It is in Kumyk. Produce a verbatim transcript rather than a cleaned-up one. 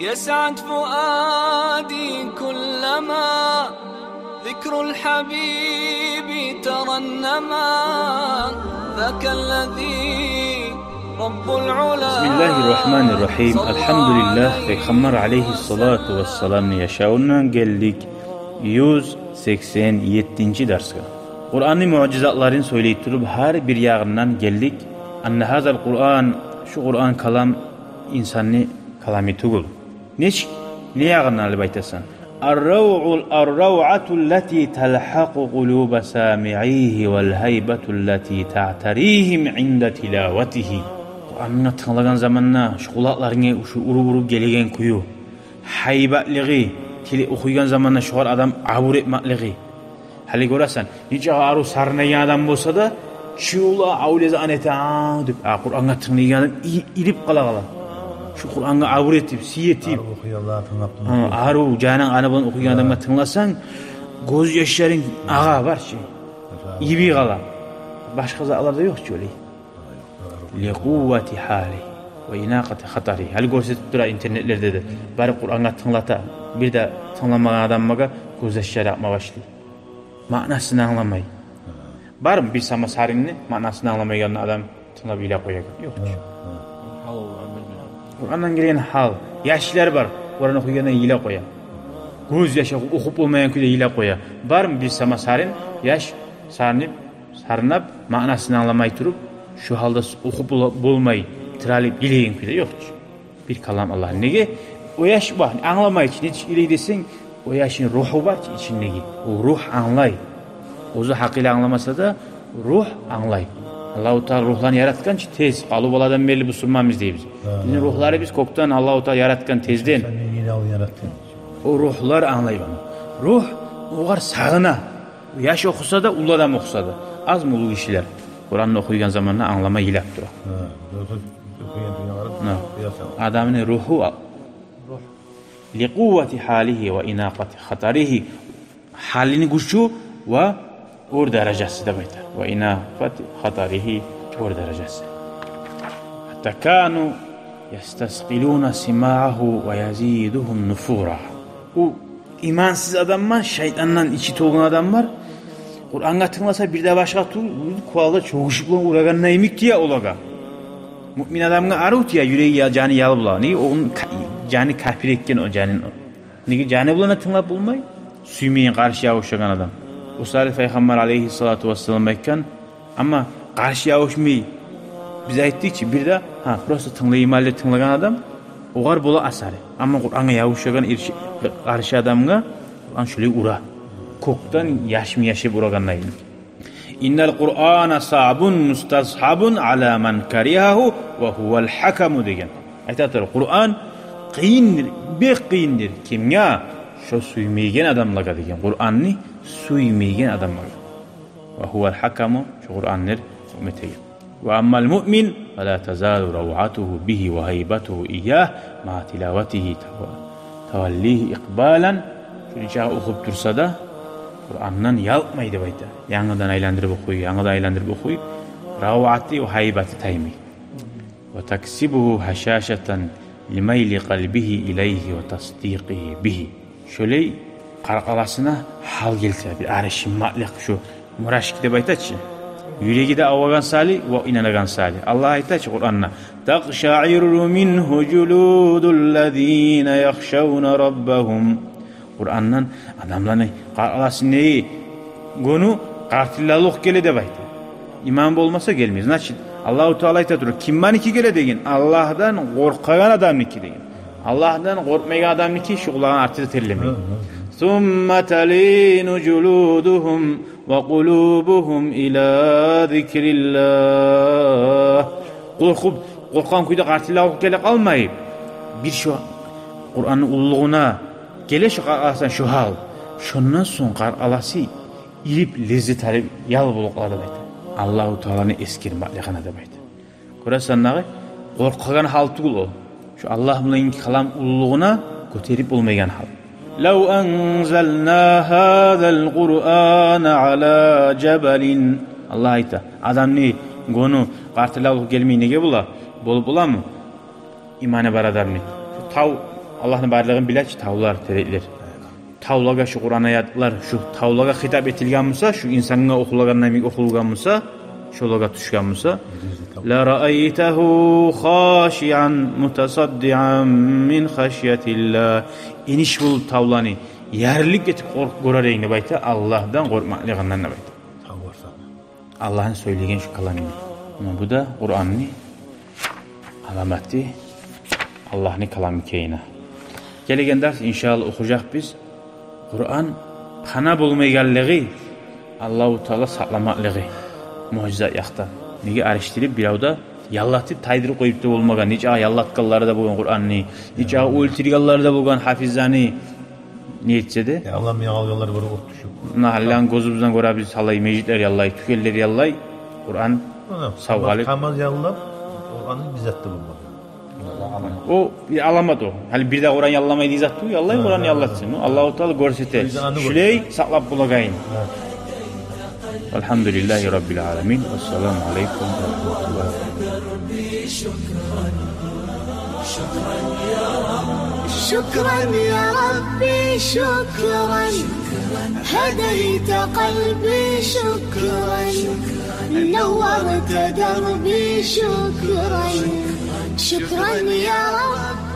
يسعد فؤادي كلما ذكر الحبيب ترنما، ذاك الذي رب العلا. Бисмиллагьи ррагьмани ррагьим. Алгьамдулиллагь, Пайхаммар алайгьиссалату вассаламны яшавундан гелдик юз сексен еттинчи дарсгъа. Къуранны муъжизатларын сёйлей туруп, гьар бир ягъындан гелдик. Анна гьазал Къуран, шу Къуран калам инсанны калами тюгюл. Нечик, не ягъындан алып айтасан? Ар-равъу, ар-равъату ллати талгьакъу къулуба самиъигьи вал гьайбату ллати таътаригьим инда тилаватигьи. Къуранны тынглагъан заманда шу къулакъларынга шу уруп-уруп гелеген кюю, гьайбатлыгъы, тили охуйгъан заманда шогъар адам абур этмеклиги. Гьали гёресен, нечакъы арив сарнайгъан адам болса да, чу ула авлеза ан эте, а деп, а Къурангъа тынглайгъан адам и-, ирип къала-къала. Шу Къурангъа абур этип, сый этип. Арив охуйгъанлагъа тынглап, гьа, тынглап. Арив, жанынг къаны булан охуйгъан адамгъа тынгласанг, гёз яшларынг агъа бар чы. Иби къала. Башгъа затларда ёкъ чу олай. Ли къуввати гьали ва инакъати хатари. Гьали гёрсетип тура интернетлерде де. Барып Къурангъа тынглата. Бир де тынгламагъан адамгъа гёз яшлары акъма башлай. Маънасын англамай. Бармы бир сама сарынны маънасын англамайгъан адам тынглап йылап къоягъан? Ёкъ чу. Къурандан гелген гьал. Яшлар бар, Къуран охуйгъанда йылап къоя. Гёз яш охуп болмайгъан кюйде йылап къоя. Бармы бир сама сарын, яш сарнап, сарнап, маънасын англамай туруп, шу гьалда с-, охуп бола-, болмай, тиралып йылайгъан кюйде? Ёкъ чу. Бир калам Аллагьны. Неге? О яш бар, англамай чы, нечик йылай десенг, о яшны ругьу бар чы ичиндеги. О ругь англай. Оьзю гьакъылы англамаса да, ругь англай. Аллагьу Таала ругьланы яратгъан чы тез. Къалубу Аллагьдан берли бусурманбыз дейбиз. Гьа. Бизин ругьларыбыз кёкден Аллагьу Таала яратгъан тезден. Сен мени алгъын яратгъан. О ругьлар англай ону. Ругь огъар сагъына. Яш охуса да, уллу адам охуса да. Азмы уллу гишилер Къуранны охуйгъан заманда англамай йылап тура. Гьа, дурус, охуйгъан кюйге къарап, йыласа. Адамны ругьу ал-, ругь. Ли къуввати гьалигьи ва инакъати хатаригьи. Гьалыны гючю ва оьр даражасы деп айта. Ва инакъати хатаригьи, оьр даражасы. Гьатта кану ястаскъилуна симаъагьу ва язидугьум нуфура. О имансыз адамлар, шайтандан ичи толгъан адамлар, Къурангъа тынгласа, бир де башгъа тюгюл, кувалда чогъушуп булан урагъанда йимик тие олагъа. Муъмин адамгъа арив тие, юреги я, жаны ял бола. Неге? Ону ка-, жаны капир этген о жанын о. Неге? Жаны булан да тынглап болмай, сюймейген къаршы ябушагъан адам. О саялы Пайхаммар алайгьиссалату вассалам айтгъан, амма къаршы ябушмай, биз айтдыкъ чы, бир де, гьа, просто тынглайым гьали деп тынглагъан адам, огъар бола асары. Амма Къурангъа ябушагъан ирши-, къаршы адамгъа Къуран шолай ура. Кёкден яшмы яшып урагъандай. Иннал Къурана саъбун мустасгьабун ала ман каригьагьу ва гьувал гьакаму деген. Айта тура, Къуран къыйындыр, бек къыйындыр. Кимге? Шо сюймейген адамлагъа деген. Къуранны сюймейген адамлагъа. Ва гьувал гьакаму, шо Къурандыр гьукму этеген. Ва аммал муъмин, фала тазалу равъатугьу бигьи ва гьайбатугьу иягьи маъа тилаватигьи тава-, таваллигьи икъбалан. Шо нечакъы охуп турса да, Къурандан ялкъмай деп айта. Янгыдан айландырып охуй, янгыдан айландырып охуй. Равъаты ва гьайбаты таймай. Ва таксибугьу гьашашатан лимайли къалбигьи илайгьи ва тасдикъигьи бигьи. Шолай къаркъарасына гьал гелтире, бир арышынмакълыкъ, шо мурашки деп айта чы. Юреги де авагъан саялы ва инанагъан саялы. Аллагь айта чы Къуранда: «Такъшаирру мингьу жулудуллазина яхшавна раббагьум». Къурандан адамланы къаркъарасына, гёню къартыллавлукъ геле деп айта. Иман болмаса гелмей. Значит, Аллагьу Таала айта тура, кимники геле деген? Аллагьдан къоркъагъан адамныки деген. Аллагьдан къоркъмайгъан адамныки шу къулагъын артыкъ терлемей. Сумма талину жулудугьум ва къулубугьум ила зикриллагь. Къоркъуп, къоркъгъан кюйде къартыллавлукъ геле къалмай, бир шо Къуранны уллулугъуна геле шо къаркъарасына шо гьал. Шондан сонг къаркъарасы ирип, леззет алып, ял болуп къала деп айта. Аллагьу Тааланы эсгермеклигине деп айта. Гёресен дагъы, къоркъагъан гьал тюгюл о. Шо Аллагь булан калам уллулугъуна гётерип болмайгъан гьал. «Лав анзална гьазал Къурана ала жабалин». Аллагь айта, адамны гёню къартыллавлукъ гелмей неге бола? Болуп боламы? Иманы бар адамны. Шо тав Аллагьны барлыгъын биле чи тавлар, тереклер. Тавлагъа шу Къуран аятлар, шу тавлагъа хитап этилген буса, шу инсангъа охулагъан йимик охулгъан буса, шолагъа тюшген буса, «Ла раайтагьу хашиан мутасаддиан мин хашиятиллагь». Эниш болуп тавланы, ярылып гетип къоркъуп гёрер эдинг деп айта, Аллагьдан къоркъмакълыгъындан деп айта. Аллагьны сёйлеген шу каламын. Муна бу да Къуранны аламаты, Аллагьны каламы экенине. Гелеген дарс, иншааллагь, охужакъбыз. Къуран пана болмайгъанлыгъы, Аллагьу Таала сакъламакълыгъы, муъжизат якъдан. Неге, алышдырып, бирев де яллатып, тайдырып къоюп да болмагъан. Нечакъы яллатгъанлары да болгъан Къуранны, нечакъы оьлтюргенлери де болгъан хафизланы. Не этсе де, ялламай къалгъанлар бар, от тюшюп. Муна гьали гёзюбюзден гёребиз, талай межитлер яллай, тюкенлер яллай, Къуран сав къалып. КамАЗ яллап, Къуранны бир зат да болмагъан. О бир аламат о. Гьали бир де Къуран ялламай деген зат тюгюл, яллай, Къуран яллатсын. О Аллагьу Таала гёрсете. Шулай сакълап болагъанын. Гьа. Валгьамдулиллагьи раббил аламин. Вассаламу алейкум ва рагьматуллагьи. شكرا يا ربي، شكرا، هديت قلبي، شكرا، نورت دربي، شكرا، شكرا يا رب.